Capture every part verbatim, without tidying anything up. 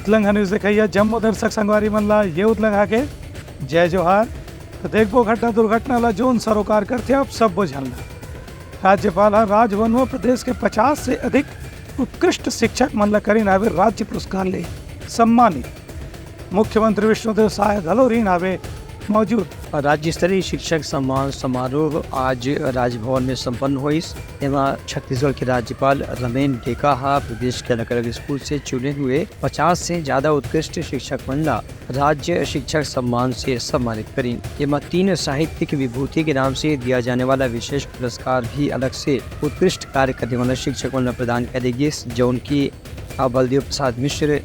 उतलंघा news देखइया जम्मो दर्शक संगवारी मन ला ये उतलंघा के जय जोहार। तो देखबो घटना दुर्घटना ला जोन सरोकार करथे आप सब्बो झन ला। राज्यपाल ह राजभवन म प्रदेश के पचास से अधिक उत्कृष्ट शिक्षक मन ला करिन हावे राज्य पुरस्कार ले सम्मानित। मुख्यमंत्री विष्णुदेव साय घलो रहिन हावे मौजूद। राज्य स्तरीय शिक्षक सम्मान समारोह आज राजभवन में संपन्न होइस। एमा छत्तीसगढ़ के राज्यपाल रमेन डेका ह प्रदेश के अलग-अलग स्कूल से चुने हुए पचास से ज्यादा उत्कृष्ट शिक्षक मन ला राज्य शिक्षक सम्मान से सम्मानित करिन। एमा तीन साहित्यिक विभूति के नाम से दिया जाने वाला विशेष पुरस्कार भी अलग से उत्कृष्ट कार्य करने वाला शिक्षक मन ला प्रदान करे गिस, जौन की बलदेव प्रसाद मिश्र,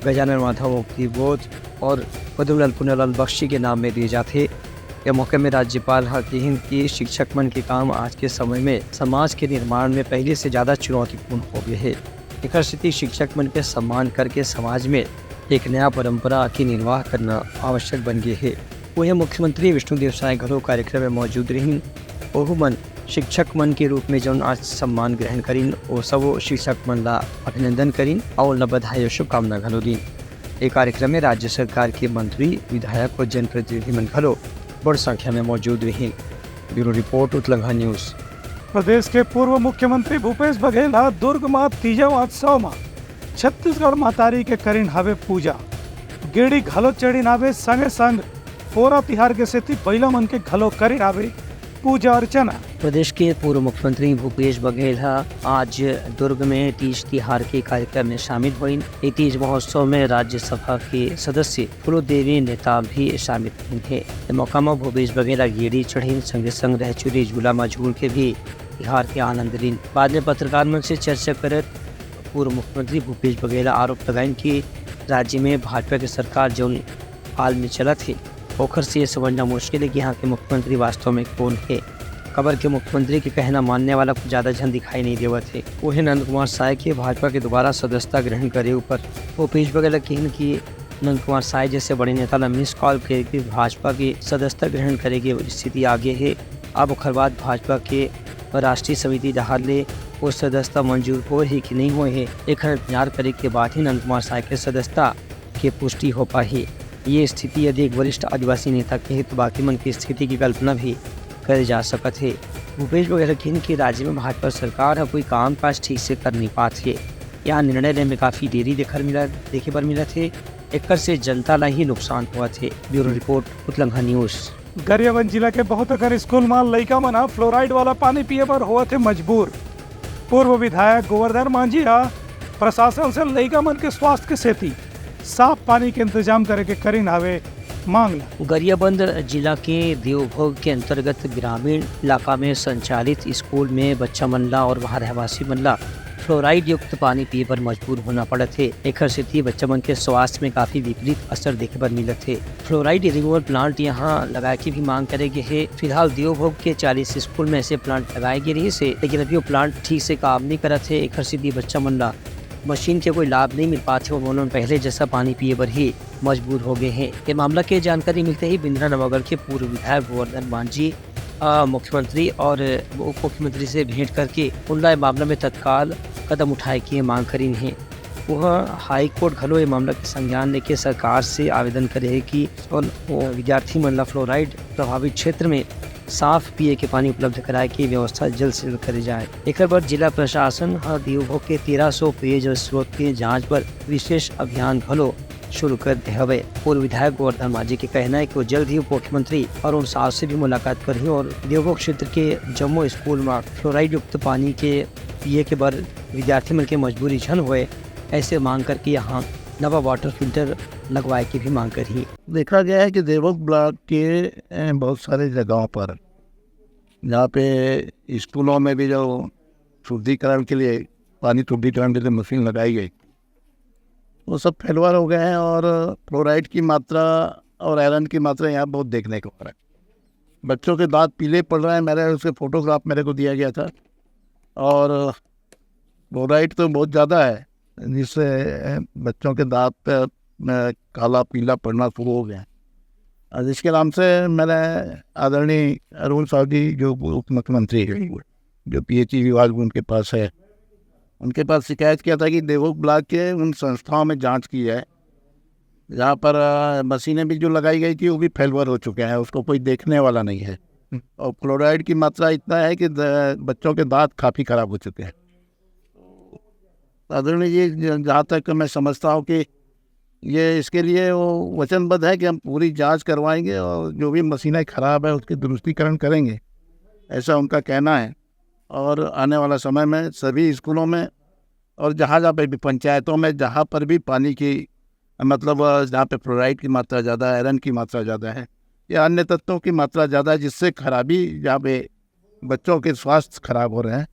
गजानन माधव मुक्तिबोध और पद्मलाल पुन्नालाल बख्शी के नाम में दिए जाथे। ये मौके में राज्यपाल ह किहिन कि शिक्षक मन के काम आज के समय में समाज के निर्माण में पहले से ज्यादा चुनौतीपूर्ण हो गए हे। एकर सेती शिक्षक मन के सम्मान करके समाज में एक नया परंपरा के निर्वाह करना आवश्यक बन गए हे। वहीं मुख्यमंत्री विष्णुदेव साय घलो कार्यक्रम में मौजूद रहिन। ओहू मन शिक्षक मन के रूप में जौन आज सम्मान ग्रहण करिन, ओ सबो शिक्षक मन ला अभिनंदन करिन और उनला बधाई और शुभकामना घलो दीन। ए कार्यक्रम में राज्य सरकार के मंत्री, विधायक और जनप्रतिनिधि मन घलो बड़ संख्या में मौजूद रहिन। Bureau report, उतलंघा news. प्रदेश के पूर्व मुख्यमंत्री भूपेश बघेल ह दुर्ग म तीजा महोत्सव म छत्तीसगढ़ महतारी के करिन हावे पूजा। गेड़ी घलो चढ़िन हावे, संगे संग पोरा तिहार के सेती बइला मन के घलो करिन हावे पूजा अर्चना। प्रदेश के पूर्व मुख्यमंत्री भूपेश बघेल ह आज दुर्ग में तीज तिहार के कार्यक्रम में शामिल होइन। ए तीज महोत्सव में राज्यसभा के सदस्य फूलो देवी नेताम भी शामिल रहिन हे। ए मौका म भूपेश बघेल ह गेड़ी चढ़िन, संगे संग रहचुरी झूला म झूल के भी तिहार के आनंद लीन। बाद में पत्रकार मन से चर्चा करत पूर्व मुख्यमंत्री भूपेश बघेल ह आरोप लगाइन कि राज्य में भाजपा के सरकार जौन हाल में चलत हे, ओखर से ये समझना मुश्किल हे कि यहाँ के मुख्यमंत्री वास्तव में कौन हे। काबर के मुख्यमंत्री के कहना मानने वाला कुछ ज्यादा झन दिखाई नहीं देवत हे। उहे नंद कुमार साय के भाजपा के दोबारा सदस्यता ग्रहण करे ऊपर भूपेश बघेल ह किहिन कि नंद कुमार साय जैसे बड़े नेता ला मिस कॉल करके भाजपा के सदस्यता ग्रहण करे के स्थिति आगे हे। अब ओखर बाद भाजपा के राष्ट्रीय समिति डहार ले वो सदस्यता मंजूर होए हे कि नहीं होए हे, एखर इंतजार करे के बाद ही नंद कुमार साय के सदस्यता के पुष्टि हो पाही। ये स्थिति यदि एक वरिष्ठ आदिवासी नेता के हे, तो बाकी मन की स्थिति की कल्पना भी करे जा सकत हे। भूपेश बघेल ह किहिन कि राज्य में भाजपा सरकार ह कोई कामकाज ठीक से कर नहीं पात हे। यहाँ निर्णय लेने में काफी देरी देखर मिला, देखे बर मिलत हे। एकर से जनता ला ही नुकसान होवत हे। Bureau report, उतलंघा news. गरियाबंद जिला के बहुत अकन स्कूल म लइका मन ह फ्लोराइड वाला पानी पिए बर होवत हे मजबूर। पूर्व विधायक गोवर्धन मांझी ह प्रशासन से लइका मन के स्वास्थ्य के सेती साफ पानी के इंतजाम करे के करिन हावे मांग ला। गरियाबंद जिला के देवभोग के अंतर्गत ग्रामीण इलाका में संचालित स्कूल में बच्चा मन ला और वहां रहवासी मन ला फ्लोराइड युक्त पानी पिए बर मजबूर होना पड़त हे। एखर सेती बच्चा मन के स्वास्थ्य में काफी विपरीत असर देखे बर मिलत हे। फ्लोराइड रिमूवल प्लांट यहाँ लगाए के भी मांग करे गे हे। फिलहाल देवभोग के चालीस स्कूल में ऐसे प्लांट लगाए गे रहिस हे, लेकिन अभी वो प्लांट ठीक से काम नहीं करत हे। एखर सेती बच्चा मन ला मशीन के कोई लाभ नहीं मिल पात हे और उन्होंने पहले जैसा पानी पिए बर ही मजबूर हो गए हैं। ये मामला के जानकारी मिलते ही बिंद्रा नवागढ़ के पूर्व विधायक गोवर्धन मांझी, अ, मुख्यमंत्री और उप मुख्यमंत्री से भेंट करके उनला ये मामला में तत्काल कदम उठाए के मांग करिन हे। वह हाई कोर्ट घलो ये मामला के संज्ञान लेके सरकार से आवेदन करे हे कि उन, वो विद्यार्थी मन ला फ्लोराइड प्रभावित क्षेत्र में साफ पिए के पानी उपलब्ध कराए के व्यवस्था जल्द से जल्द करे जाए। एकर बर जिला प्रशासन ह देवभोग के तेरह सौ पेयजल स्रोत के जांच बर विशेष अभियान घलो शुरू कर दे हवे। पूर्व विधायक गोवर्धन मांझी के कहना है कि वो जल्द ही उप मुख्यमंत्री अरुण साव से भी मुलाकात करही और देवभोग क्षेत्र के जम्मो स्कूल म फ्लोराइड युक्त पानी के पिए के बर विद्यार्थी मन के मजबूरी झन होए, ऐसे मांग करके यहाँ नवा वाटर फिल्टर लगवाए के भी मांग करही। देखा गया है कि देवभोग ब्लॉक के, ए, बहुत सारे जगहों पर, जहाँ पे स्कूलों में भी जो शुद्धिकरण के लिए, पानी शुद्धिकरण के लिए मशीन लगाई गई, वो सब फेलवार हो गए हैं और फ्लोराइड की मात्रा और आयरन की मात्रा यहाँ बहुत देखने को मिल रहा है। बच्चों के दांत पीले पड़ रहे हैं। मैंने उसके फोटोग्राफ मेरे को दिया गया था और फ्लोराइड तो बहुत ज़्यादा है, जिससे बच्चों के दांत पे, अ, काला पीला पड़ना शुरू हो गया है। और इसके नाम से मैंने आदरणीय अरुण साहु जी, जो उप मुख्यमंत्री हैं, जो पीएचई विभाग भी उनके पास है, उनके पास शिकायत किया था कि देवभोग ब्लॉक के उन संस्थाओं में जांच की जाए यहाँ पर अ, मशीनें भी जो लगाई गई थी, वो भी फेलवर हो चुके हैं, उसको कोई देखने वाला नहीं है। और फ्लोराइड की मात्रा इतना है कि द- बच्चों के दांत काफ़ी ख़राब हो चुके हैं। आदरणीय जी, ज- जहाँ तक मैं समझता हूँ कि ये, इसके लिए वो वचनबद्ध है कि हम पूरी जांच करवाएंगे और जो भी मशीनें ख़राब है, उसकी दुरुस्तीकरण करेंगे, ऐसा उनका कहना है। और आने वाला समय में सभी स्कूलों में और जहाँ जहाँ पे भी, पंचायतों में, जहाँ पर भी पानी की, मतलब अ, जहाँ पे फ्लोराइड की मात्रा ज़्यादा है, आयरन की मात्रा ज़्यादा है या अन्य तत्वों की मात्रा ज़्यादा है, जिससे खराबी, जहाँ पे बच्चों के स्वास्थ्य खराब हो रहे हैं,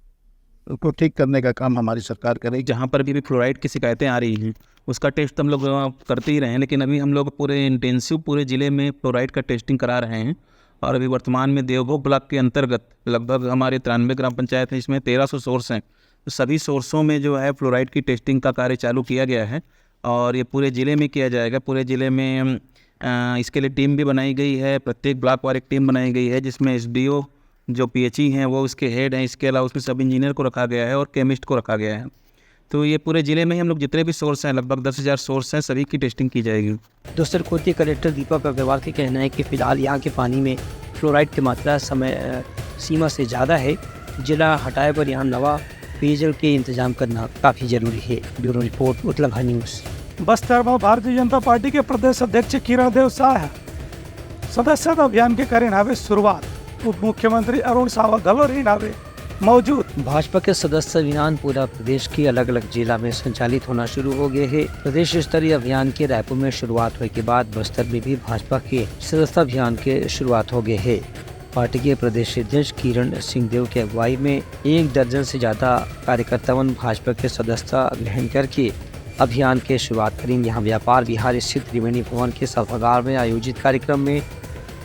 उसको ठीक करने का काम हमारी सरकार करेगी। जहाँ पर भी, भी फ्लोराइड की शिकायतें आ रही हैं, उसका टेस्ट हम लोग अ, करते ही रहे हैं, लेकिन अभी हम लोग पूरे इंटेंसिव, पूरे ज़िले में फ्लोराइड का टेस्टिंग करा रहे हैं। और अभी वर्तमान में देवभोग ब्लॉक के अंतर्गत लगभग हमारे तिरानवे ग्राम पंचायत हैं, इसमें तेरह सौ सोर्स हैं। तो सभी सोर्सों में जो है फ्लोराइड की टेस्टिंग का कार्य चालू किया गया है और ये पूरे ज़िले में किया जाएगा। पूरे ज़िले में अ, इसके लिए टीम भी बनाई गई है, प्रत्येक ब्लॉक वार एक टीम बनाई गई है, जिसमें एसडीओ जो पीएचई हैं, वो उसके हेड हैं। इसके अलावा उसमें सब इंजीनियर को रखा गया है और केमिस्ट को रखा गया है। तो ये पूरे ज़िले में ही हम लोग जितने भी सोर्स हैं, लगभग दस हज़ार सोर्स हैं, सभी की टेस्टिंग की जाएगी। दोसर कोति कलेक्टर दीपक अग्रवाल के कहना है कि फिलहाल यहाँ के पानी में फ्लोराइड की मात्रा समय अ, सीमा से ज़्यादा है, जेला हटाए बर यहाँ नवा पेयजल के इंतजाम करना काफ़ी जरूरी है। ब्यूरो रिपोर्ट, उतलंघा न्यूज़। बस्तर में भारतीय जनता पार्टी के प्रदेश अध्यक्ष किरण देव साह सदस्यता अभियान के करेन हावे शुरुआत। उप मुख्यमंत्री अरुण साव घलो रहिन हावे मौजूद। भाजपा के सदस्य अभियान पूरा प्रदेश के अलग-अलग जिला में संचालित होना शुरू हो गए हे। प्रदेश स्तरीय अभियान के रायपुर में शुरुआत होए के बाद बस्तर में भी भाजपा के सदस्यता अभियान के शुरुआत हो गए हे। पार्टी के प्रदेश अध्यक्ष किरण सिंह देव के अगुवाई में एक दर्जन से ज्यादा कार्यकर्तावन भाजपा के सदस्यता ग्रहण करके अभियान के शुरुआत करीन। यहाँ व्यापार विहार स्थित त्रिवेणी भवन के सभागार में आयोजित कार्यक्रम में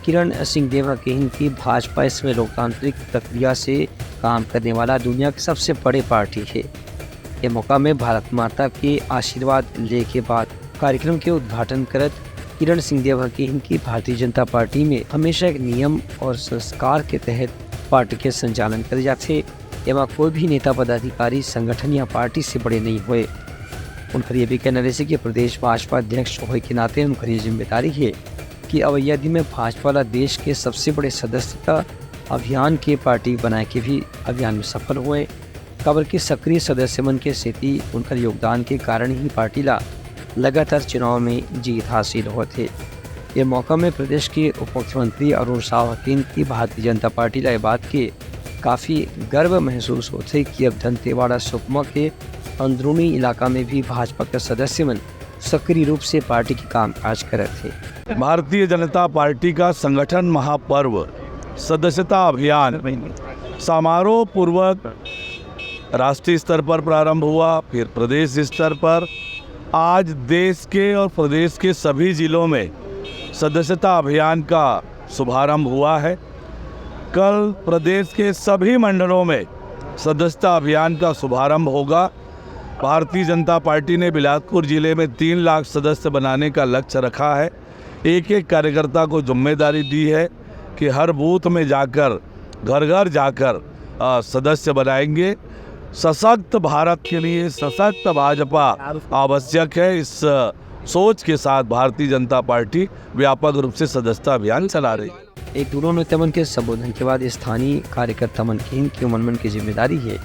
किरण सिंह देव ह कहिन कि भाजपा इसमें लोकतांत्रिक प्रक्रिया से काम करने वाला दुनिया के सबसे बड़े पार्टी हे। ये मौका में भारत माता के आशीर्वाद ले के बाद कार्यक्रम के उद्घाटन करत किरण सिंह देव ह कहिन कि भारतीय जनता पार्टी में हमेशा एक नियम और संस्कार के तहत पार्टी के संचालन करे जाथे। एमा कोई भी नेता, पदाधिकारी, संगठन या पार्टी से बड़े नहीं होए। उनकर ये भी कहना रहिसे कि प्रदेश भाजपा अध्यक्ष होए के नाते उनकर ये जिम्मेदारी हे कि अवैया दिन में भाजपा ला देश के सबसे बड़े सदस्यता अभियान के पार्टी बनाए के भी अभियान में सफल होए, काबर कि सक्रिय सदस्य मन के सेती उनकर योगदान के कारण ही पार्टी ला लगातार चुनाव में जीत हासिल होत हे। ये मौका में प्रदेश के उप मुख्यमंत्री अरुण साव ह कहिन कि भारतीय जनता पार्टी ला ये बात के काफी गर्व महसूस होथे कि अब दंतेवाड़ा सुकमा के अंदरूनी इलाका में भी भाजपा के सदस्य मन सक्रिय रूप से पार्टी के कामकाज करत हे। भारतीय जनता पार्टी का संगठन महापर्व सदस्यता अभियान समारोह पूर्वक राष्ट्रीय स्तर पर प्रारंभ हुआ, फिर प्रदेश स्तर पर। आज देश के और प्रदेश के सभी जिलों में सदस्यता अभियान का शुभारंभ हुआ है। कल प्रदेश के सभी मंडलों में सदस्यता अभियान का शुभारंभ होगा। भारतीय जनता पार्टी ने बिलासपुर जिले में तीन लाख सदस्य बनाने का लक्ष्य रखा है। एक एक कार्यकर्ता को जिम्मेदारी दी है कि हर बूथ में जाकर, घर घर जाकर, अ, सदस्य बनाएंगे। सशक्त भारत के लिए सशक्त भाजपा आवश्यक है। इस, अ, सोच के साथ भारतीय जनता पार्टी व्यापक रूप से सदस्यता अभियान चला रही है। एक दूनों नेतामन के संबोधन के बाद स्थानीय कार्यकर्ता मन कहिन कि उमन मन की जिम्मेदारी हे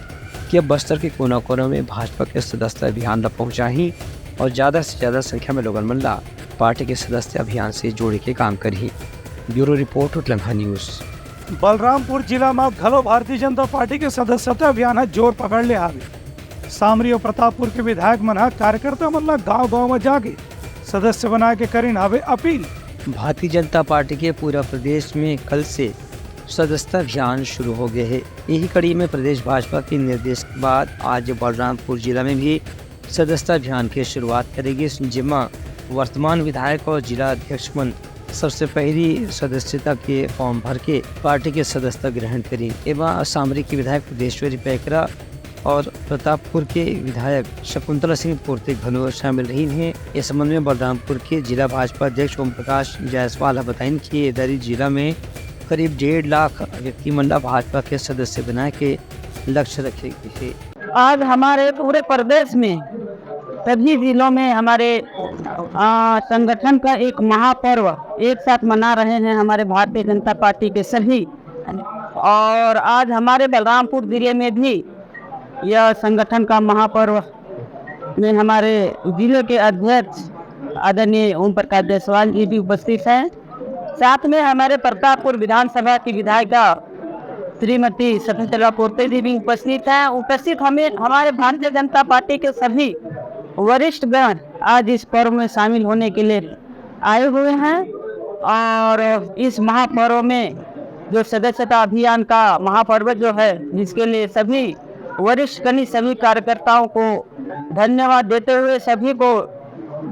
कि अब बस्तर के कोना-कोना में भाजपा के सदस्यता अभियान ला पहुंचाही और ज्यादा से ज्यादा संख्या में लोगन मन ला पार्टी के सदस्य अभियान से जोड़े के काम करही। ब्यूरो रिपोर्ट, उतलंघा न्यूज़। बलरामपुर जिला में घलो भारतीय जनता पार्टी के सदस्यता अभियान ह जोर पकड़ ले हावे। सामरी और प्रतापपुर के विधायक मन ह कार्यकर्ता मन ला गांव-गांव में जाके सदस्य बनाए के करीन हावे अपील। भारतीय जनता पार्टी के पूरा प्रदेश में कल से सदस्यता अभियान शुरू हो गए हे। यही कड़ी में प्रदेश भाजपा के निर्देश के बाद आज बलरामपुर जिला में भी सदस्यता अभियान के शुरुआत करे गिस, जेमा वर्तमान विधायक और जिला अध्यक्ष मन सबसे पहली सदस्यता के फॉर्म भर के पार्टी के सदस्यता ग्रहण करीन। एमा सामरी के विधायक फुदेश्वरी पैकरा और प्रतापपुर के विधायक शकुंतला सिंह पोर्ते घलो शामिल रहिन हे। ए संबंध में बलरामपुर के जिला भाजपा अध्यक्ष ओम प्रकाश जायसवाल ह बताइन कि ए दरी जिला में करीब डेढ़ लाख व्यक्ति मन ला भाजपा के सदस्य बनाए के लक्ष्य रखे गे हे। आज हमारे पूरे प्रदेश में सभी जिलों में हमारे आ, संगठन का एक महापर्व एक साथ मना रहे हैं हमारे भारतीय जनता पार्टी के सभी। और आज हमारे बलरामपुर जिले में भी यह संगठन का महापर्व में हमारे जिले के अध्यक्ष आदरणीय ओम प्रकाश जायसवाल जी भी उपस्थित हैं। साथ में हमारे प्रतापपुर विधानसभा की विधायिका श्रीमती शकुंतला पोर्ते जी भी उपस्थित हैं। उपस्थित हमें हमारे भारतीय जनता पार्टी के सभी वरिष्ठ गण आज इस पर्व में शामिल होने के लिए आए हुए हैं और इस महापर्व में जो सदस्यता अभियान का महापर्व जो है, जिसके लिए सभी वरिष्ठ गणी सभी कार्यकर्ताओं को धन्यवाद देते हुए सभी को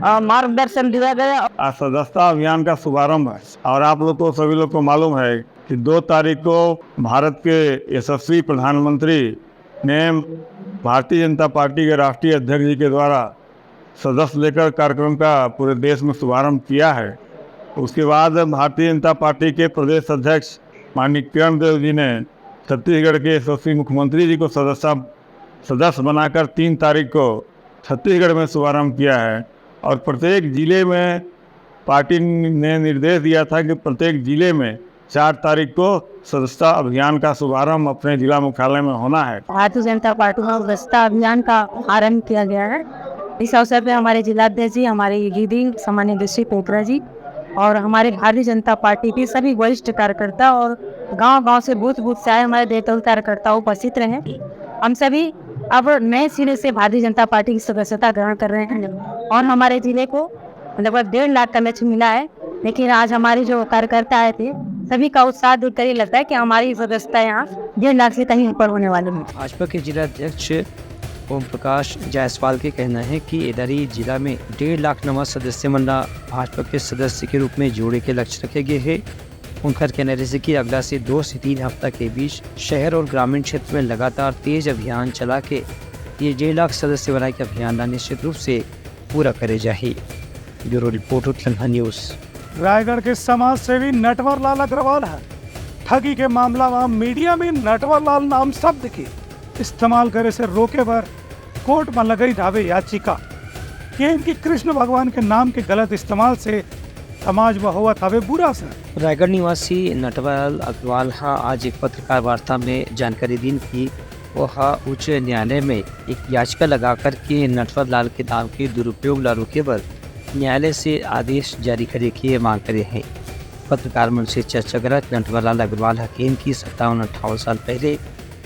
अ, मार्गदर्शन दिया गया। आज सदस्यता अभियान का शुभारंभ है और आप लोग को, सभी लोग को मालूम है कि दो तारीख को भारत के यशस्वी प्रधानमंत्री ने भारतीय जनता पार्टी के राष्ट्रीय अध्यक्ष जी के द्वारा सदस्य लेकर कार्यक्रम का पूरे देश में शुभारंभ किया है। उसके बाद भारतीय जनता पार्टी के प्रदेश अध्यक्ष माननीय किरण देव जी ने छत्तीसगढ़ के यशस्वी मुख्यमंत्री जी को सदस्यता सदस्य बनाकर तीन तारीख को छत्तीसगढ़ में शुभारंभ किया है और प्रत्येक जिले में पार्टी ने निर्देश दिया था कि प्रत्येक जिले में चार तारीख को सदस्यता अभियान का शुभारंभ अपने जिला मुख्यालय में होना है। भारतीय जनता पार्टी में सदस्यता अभियान का आरंभ किया गया है। इस अवसर पर हमारे जिलाध्यक्ष जी, हमारे ईडी सम्मान्य दृष्टि पोखरा जी और हमारे भारतीय जनता पार्टी के सभी वरिष्ठ कार्यकर्ता और गांव-गांव से बूथ-बूथ से आए हमारे देतौल कार्यकर्ता उपस्थित रहे। हम सभी अब नए सिरे से भारतीय जनता पार्टी की सदस्यता ग्रहण कर रहे हैं और हमारे जिले को लगभग डेढ़ लाख का लक्ष्य मिला है। लेकिन आज हमारे जो कार्यकर्ता आए थे, सभी का उत्साह देख कर ये लगता है कि हमारी सदस्यता यहाँ डेढ़ लाख से कहीं ऊपर होने वाली है। भाजपा के जिला अध्यक्ष ओम प्रकाश जायसवाल के कहना है कि इधर ही जिला में डेढ़ लाख नवा सदस्य मन ला भाजपा के सदस्य के रूप में जोड़े के लक्ष्य रखे गए हे। उनकर कहना रहिसे कि अगला से दो से तीन हफ्ता के बीच शहर और ग्रामीण क्षेत्र में लगातार तेज अभियान चला के ये डेढ़ लाख सदस्य बनाए के अभियान ला निश्चित रूप से पूरा करे जाही। Bureau report, Uttarakhand news. Raigarh के समाज सेवी नटवर लाल अग्रवाल ह ठगी के मामला म मीडिया में नटवर लाल नाम शब्द के इस्तेमाल करे से रोके बर कोर्ट म लगाई हावे याचिका। केंद्र की कृष्ण भगवान के नाम के गलत इस्तेमाल से समाज म होवत हवे बुरा असर। रायगढ़ निवासी नटवर लाल अग्रवाल ह आज एक पत्रकार वार्ता में जानकारी दीन कि वो ह उच्च न्यायालय में एक याचिका लगाकर के नटवर लाल के नाम के दुरुपयोग ला रोके बर न्यायालय से आदेश जारी करे के मांग करे हे। पत्रकार मन से चर्चा करत नटवर लाल अग्रवाल ह केंद्र की सत्तावन अट्ठावन साल पहले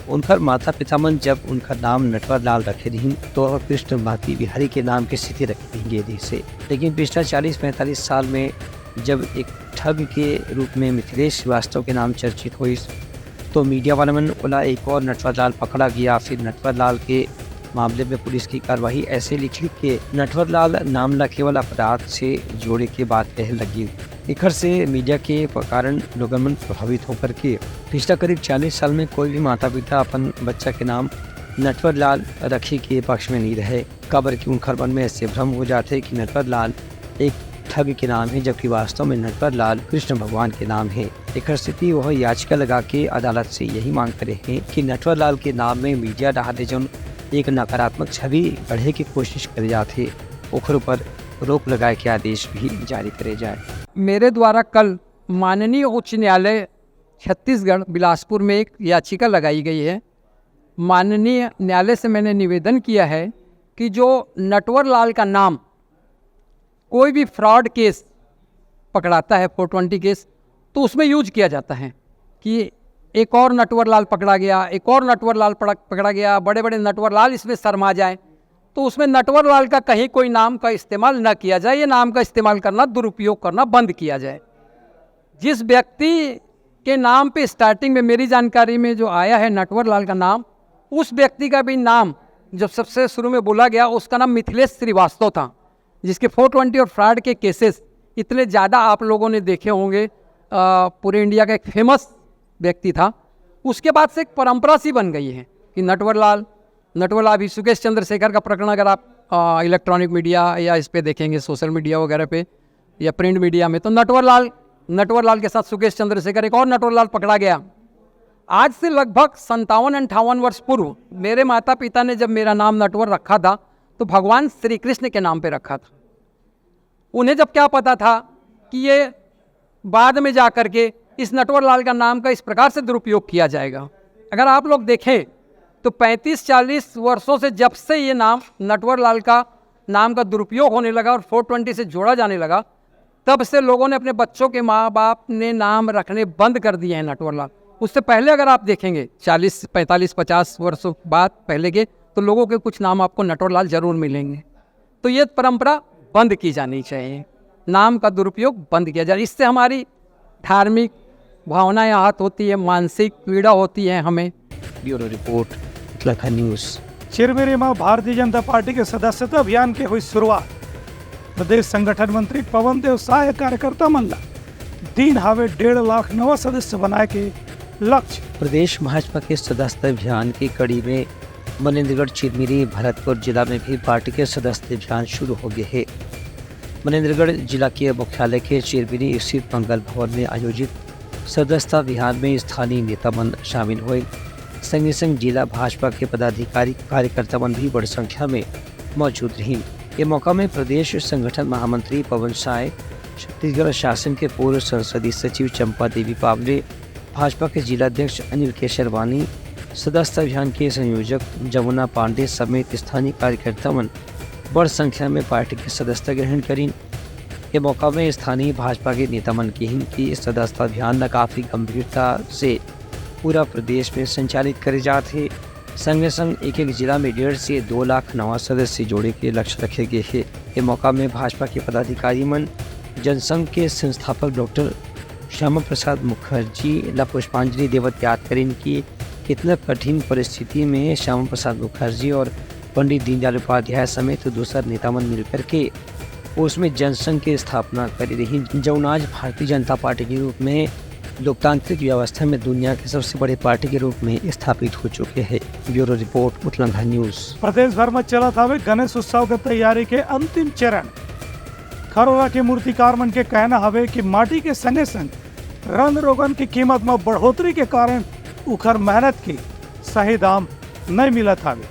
उनकर माता पिता मन जब उनकर नाम नटवर लाल रखे रहिन तो वह कृष्ण भारती बिहारी के नाम के स्थिति रखे रहिन गे रहिसे। लेकिन पिछला चालीस पैंतालीस साल में जब एक ठग के रूप में मिथिलेश श्रीवास्तव के नाम चर्चित होइस तो मीडिया वाला मन ओला एक और नटवर लाल पकड़ा गया। फिर नटवर लाल के मामले में पुलिस की कार्रवाई ऐसे लिख लिख के नटवर लाल नाम ला केवल अपराध से जोड़े के बात कहे लगी। एखर से मीडिया के कारण लोगन मन प्रभावित होकर के पिछला करीब चालीस साल में कोई भी माता पिता अपन बच्चा के नाम नटवर लाल रखे के पक्ष में नहीं रहे, काबर कि उनखर मन में ऐसे भ्रम हो जाथे कि नटवर लाल एक ठग के नाम हे, जबकि वास्तव में नटवर लाल कृष्ण भगवान के नाम हे। एखर सेती वह याचिका लगा के अदालत से यही मांग करे हे कि नटवर लाल के नाम में मीडिया डहार ले जौन एक नकारात्मक छवि गढ़े के कोशिश करे जाथे, ओखर ऊपर रोक लगाए के आदेश भी जारी करे जाए। मेरे द्वारा कल माननीय उच्च न्यायालय छत्तीसगढ़ बिलासपुर में एक याचिका लगाई गई है। माननीय न्यायालय से मैंने निवेदन किया है कि जो नटवर लाल का नाम कोई भी फ्रॉड केस पकड़ाता है, फोर ट्वेंटी केस, तो उसमें यूज किया जाता है कि एक और नटवर लाल पकड़ा गया, एक और नटवर लाल पकड़ा गया, बड़े बड़े नटवर लाल इसमें शर्मा जाए, तो उसमें नटवर लाल का कहीं कोई नाम का इस्तेमाल न किया जाए। ये नाम का इस्तेमाल करना, दुरुपयोग करना बंद किया जाए। जिस व्यक्ति के नाम पे स्टार्टिंग में मेरी जानकारी में जो आया है नटवर लाल का नाम, उस व्यक्ति का भी नाम जब सबसे शुरू में बोला गया, उसका नाम मिथिलेश श्रीवास्तव था, जिसके फोर ट्वेंटी और फ्रॉड के केसेस इतने ज़्यादा आप लोगों ने देखे होंगे। पूरे इंडिया का एक फेमस व्यक्ति था। उसके बाद से एक परंपरा सी बन गई है कि नटवर लाल, नटवर लाल, अभी सुकेश चंद्रशेखर का प्रकरण अगर आप इलेक्ट्रॉनिक मीडिया या इस पर देखेंगे, सोशल मीडिया वगैरह पे या प्रिंट मीडिया में, तो नटवर लाल, नटवर लाल के साथ सुकेश चंद्रशेखर, एक और नटवर लाल पकड़ा गया। आज से लगभग संतावन अंठावन वर्ष पूर्व मेरे माता पिता ने जब मेरा नाम नटवर रखा था, तो भगवान श्री कृष्ण के नाम पे रखा था। उन्हें जब क्या पता था कि ये बाद में जा करके इस नटवर लाल का नाम का इस प्रकार से दुरुपयोग किया जाएगा। अगर आप लोग देखें तो पैंतीस चालीस वर्षों से, जब से ये नाम नटवर लाल का नाम का दुरुपयोग होने लगा और फ़ोर ट्वेंटी से जोड़ा जाने लगा, तब से लोगों ने, अपने बच्चों के माँ बाप ने नाम रखने बंद कर दिए हैं नटवर लाल। उससे पहले अगर आप देखेंगे, चालीस, पैंतालीस, पचास वर्षों बाद पहले के, तो लोगों के कुछ नाम आपको नटवर लाल जरूर मिलेंगे। तो ये परंपरा बंद की जानी चाहिए, नाम का दुरुपयोग बंद किया जाए। इससे हमारी धार्मिक भावनाएं आहत होती है, मानसिक पीड़ा होती है हमें। Bureau report, Uttarakhand news. Chirmiri म भारतीय जनता पार्टी के सदस्यता अभियान के हुई शुरुआत। प्रदेश संगठन मंत्री पवन देव साय ह कार्यकर्ता मन ला दीन हावे डेढ़ लाख नवा सदस्य बनाए के लक्ष्य। प्रदेश भाजपा के सदस्यता अभियान की कड़ी में मनेंद्रगढ़, चिरमिरी, भरतपुर जिला में भी पार्टी के सदस्यता अभियान शुरू हो गए है। मनेंद्रगढ़ जिला के मुख्यालय के चिरमिरी स्थित मंगल भवन में आयोजित सदस्यता अभियान में स्थानीय नेता मन शामिल हुए। संगे संग जिला भाजपा के पदाधिकारी, कार्यकर्ता मन भी बड़ संख्या में मौजूद रहिन। ये मौका में प्रदेश संगठन महामंत्री पवन साय, छत्तीसगढ़ शासन के पूर्व संसदीय सचिव चंपा देवी पावले, भाजपा के जिला अध्यक्ष अनिल केशरवानी, सदस्यता अभियान के संयोजक जमुना पांडे समेत स्थानीय कार्यकर्ता मन बड़ संख्या में पार्टी के सदस्यता ग्रहण करिन। ये मौका में स्थानीय भाजपा के नेता मन किहिन कि सदस्यता अभियान ला काफी गंभीरता से पूरा प्रदेश में संचालित करे जात हे। संगे संग एक एक जिला में डेढ़ से दो लाख नवा सदस्य जोड़े के लक्ष्य रखे गए हे। ये मौका में भाजपा के पदाधिकारी मन जनसंघ के संस्थापक डॉक्टर श्यामा प्रसाद मुखर्जी ला पुष्पांजलि देवत याद करिन कि कितना कठिन परिस्थिति में श्यामा प्रसाद मुखर्जी और पंडित दीनदयाल उपाध्याय समेत दूसर नेता मन मिलकर के उसमें जनसंघ के स्थापना करी रही, जौन आज भारतीय जनता पार्टी के रूप में लोकतांत्रिक व्यवस्था में दुनिया के सबसे बड़े पार्टी के रूप में स्थापित हो चुके हैं। Bureau report, उतलंघा news. प्रदेश भर में चलत हवे गणेश उत्सव के तैयारी के अंतिम चरण। खरोरा के मूर्तिकार मन के कहना हवे कि माटी के संगे संग रंग रोगन की कीमत में बढ़ोतरी के कारण उखर मेहनत के सही दाम नहीं मिलत हवे।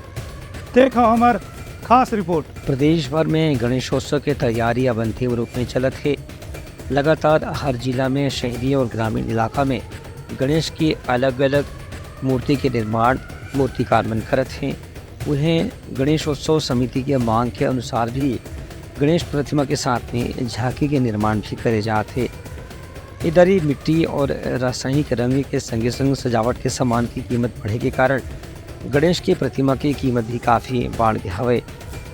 देखो हमार खास रिपोर्ट। प्रदेश भर में गणेशोत्सव के तैयारी अब अंतिम रूप में चलत हे। लगातार हर जिला में शहरी और ग्रामीण इलाका में गणेश की अलग-अलग मूर्ति के निर्माण मूर्तिकार मन करत हें। उहें, गणेशोत्सव समिति के मांग के अनुसार भी गणेश प्रतिमा के साथ में झांकी के निर्माण भी करे जात हे। ए दरी मिट्टी और रासायनिक रंग के संगे संग सजावट के सामान की कीमत बढ़े के कारण गणेश के प्रतिमा की कीमत भी काफी बाढ़ गे हवय।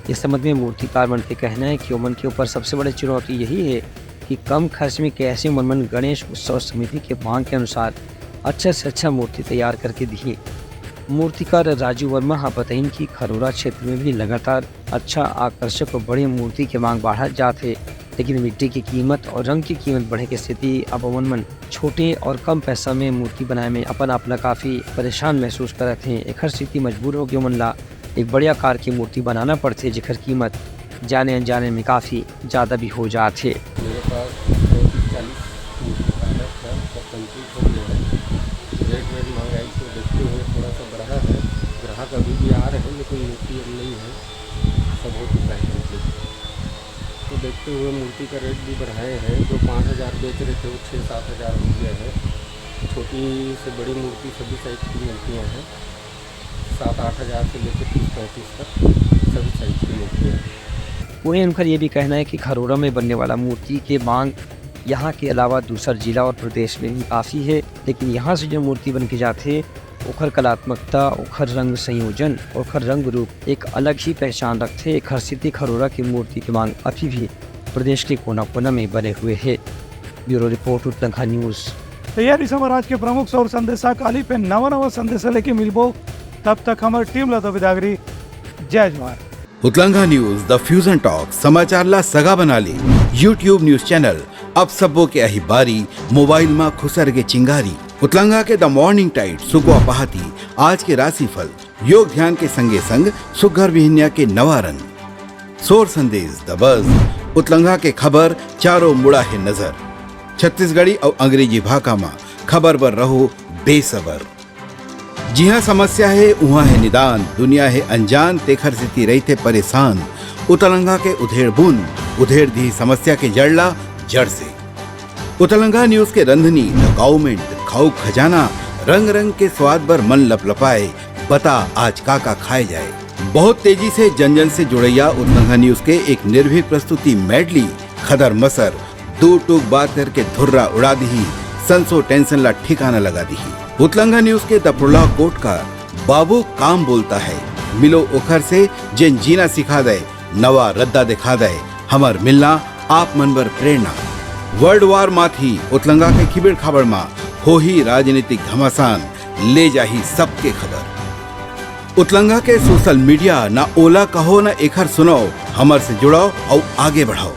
इस संबंध में मूर्तिकार मन के कहना है कि ओमन के ऊपर सबसे बड़े चुनौती यही है कि कम खर्च में कैसे ओमन मन गणेश उत्सव समिति के मांग के अनुसार अच्छा से अच्छा मूर्ति तैयार करके दिही। मूर्तिकार राजू वर्मा ह बताइन कि खरोरा क्षेत्र में भी लगातार अच्छा, आकर्षक और बड़े मूर्ति के मांग बाढ़त जात हे, लेकिन मिट्टी की कीमत और रंग की कीमत बढ़े के स्थिति अब ओमन मन छोटे और कम पैसा में मूर्ति बनाए में अपन आप ला काफी परेशान महसूस करत हें। एखर सेती मजबूर होके ओमन ला एक बड़े आकार की मूर्ति बनाना पड़थे, जेखर कीमत जाने अनजाने में काफी ज्यादा भी हो जात हे। मेरे पास पैंतीस चालीस मूर्ति का ऑर्डर था, सब कंप्लीट हो गया है। रेट वेट महंगाई को देखते हुए थोड़ा सा बढ़ा है। ग्राहक अभी भी आ रहे हैं, लेकिन मूर्ति अब नहीं है, सब हो चुका है कंप्लीट। तो देखते हुए मूर्ति का रेट भी बढ़ाए हैं। जो पाँच हज़ार बेच रहे थे, वो छः सात हज़ार हो गया है। छोटी से बड़ी मूर्ति सभी साइज की मूर्तियाँ हैं, सात आठ हज़ार से लेकर तीस पैंतीस तक सभी साइज की मूर्तियाँ हैं। वहीं उनका ये भी कहना है कि खरोरा में बनने वाला मूर्ति के मांग यहाँ के अलावा दूसर जिला और प्रदेश में भी काफ़ी है, लेकिन यहाँ से जो मूर्ति बन के जाथे, ओखर कलात्मकता, ओखर रंग संयोजन, ओखर रंग रूप एक अलग ही पहचान रखथे। एखर सेती खरोरा की मूर्ति के मांग अभी भी प्रदेश के कोना-कोना में बने हुए हे। Bureau report, उतलंघा news. तैयारी समाराज के प्रमुख सौर संदेशा काली पे नवा नवा संदेशा लेके मिलबो। तब तक हमारी टीम ला दो बिदागरी। जय जोहार। उतलंघा न्यूज, द फ्यूजन टॉक, समाचार ला सगा बना ले। YouTube न्यूज चैनल, अब सबो के आही बारी, मोबाइल मा खुसर के चिंगारी। उतलंघा के द मॉर्निंग टाइड, सुकवा पहाती, आज के राशिफल, योग ध्यान के संगे संग सुघर बिहनिया के नवा रंग। सोर संदेश, द बज, उतलंघा के खबर, चारों मुड़ा हे नजर। छत्तीसगढ़ी अउ अंग्रेजी भाखा मा खबर बर रहो बेसबर। जिहाँ समस्या हे, उहाँ हे निदान, दुनिया हे अनजान, तेखर सेती रहिथे परेशान। उतलंघा के उधेड़ बुन, उधेड़ दिही समस्या के जड़ ला जड़ से। उतलंगा न्यूज के रंधनी, द काउमेंट, खाऊ खजाना, रंग रंग के स्वाद बर मन लपलपाए। बता आज का का खाए जाए। बहुत तेजी से जन जन से जुड़ैया उतलंगा न्यूज के एक निर्भीक प्रस्तुति मेडली, खदर मसर, दू टूक बात करके धुर्रा उड़ा दिही, संसो टेंशन ला ठिकाना लगा दिही। उतलंगा न्यूज के दपड़ोला कोट का बाबू काम बोलता है, मिलो ओखर से जेन जीना सिखा दे, नवा रद्दा दिखा दे, हमर मिलना आप मन बर प्रेरणा। वर्ल्ड वार माथी उतलंगा के खिबेड़ खाबड़ मा होही राजनीतिक घमासान, ले जाही सबके खबर। उतलंगा के सोशल मीडिया ना ओला कहो ना एखर सुनाओ, हमर से जुड़ाओ अउ आगे बढ़ाओ।